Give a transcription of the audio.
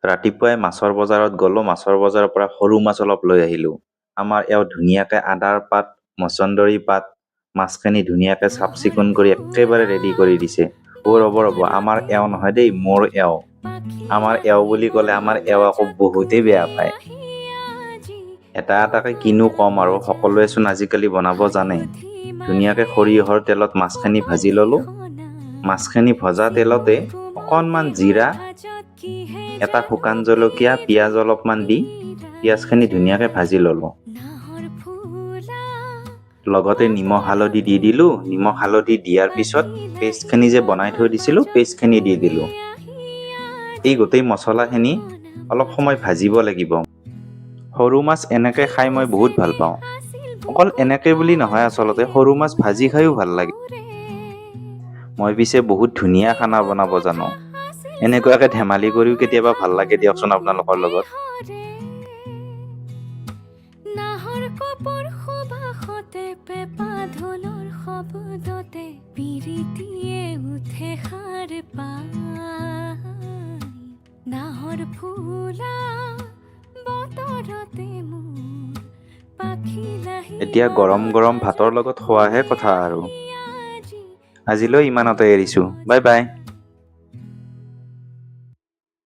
ৰাতিপুৱাই মাছৰ বজাৰত গ'লোঁ। মাছৰ বজাৰৰ পৰা সৰু মাছ অলপ লৈ আহিলোঁ। আমাৰ এওঁ ধুনীয়াকৈ আদাৰ পাত, মচন্দৰী পাত, মাছখিনি ধুনীয়াকৈ চাফ চিকুণ কৰি একেবাৰে ৰেডি কৰি দিছে। অ' ৰ'ব ৰ'ব, আমাৰ এওঁ নহয় দেই, মোৰ এওঁ। আমাৰ এওঁ বুলি ক'লে আমাৰ এওঁ আকৌ বহুতেই বেয়া পায়। এটা এটাকৈ কিনো ক'ম আৰু, সকলোৱেচোন আজিকালি বনাব জানে। ধুনীয়াকৈ সৰিয়হৰ তেলত মাছখিনি ভাজি ল'লোঁ। মাছখিনি ভজা তেলতে অকণমান জিৰা, এটা শুকান জলকীয়া, পিঁয়াজ অলপমান দি পিঁয়াজখিনি ধুনীয়াকৈ ভাজি ল'লোঁ। লগতে নিমখ হালধি দি দিলোঁ। নিমখ হালধি দিয়াৰ পিছত পেষ্টখিনি যে বনাই থৈ দিছিলোঁ, পেষ্টখিনি দি দিলোঁ। এই গোটেই মছলাখিনি অলপ সময় ভাজিব লাগিব। সৰু মাছ এনেকৈ খাই মই বহুত ভাল পাওঁ। অকল এনেকৈ বুলি নহয়, আচলতে সৰু মাছ ভাজি খায়ো ভাল লাগে। মই পিছে বহুত ধুনীয়া খানা বনাব জানো। এনেকুৱাকৈ ধেমালি কৰিও কেতিয়াবা ভাল লাগে দিয়কচোন আপোনালোকৰ লগত। নাহৰ কপৌৰ সুবাসতে, পেঁপা ঢোলৰ শব্দতে পিৰিতিয়ে উঠে সাৰ পাই। নাহৰ ফুলা বতৰতে মোৰ পাখি লাহি। এতিয়া গৰম গৰম ভাতৰ লগত খোৱাহে কথা আৰু। আজিলৈ ইমানতে এৰিছোঁ। Bye bye.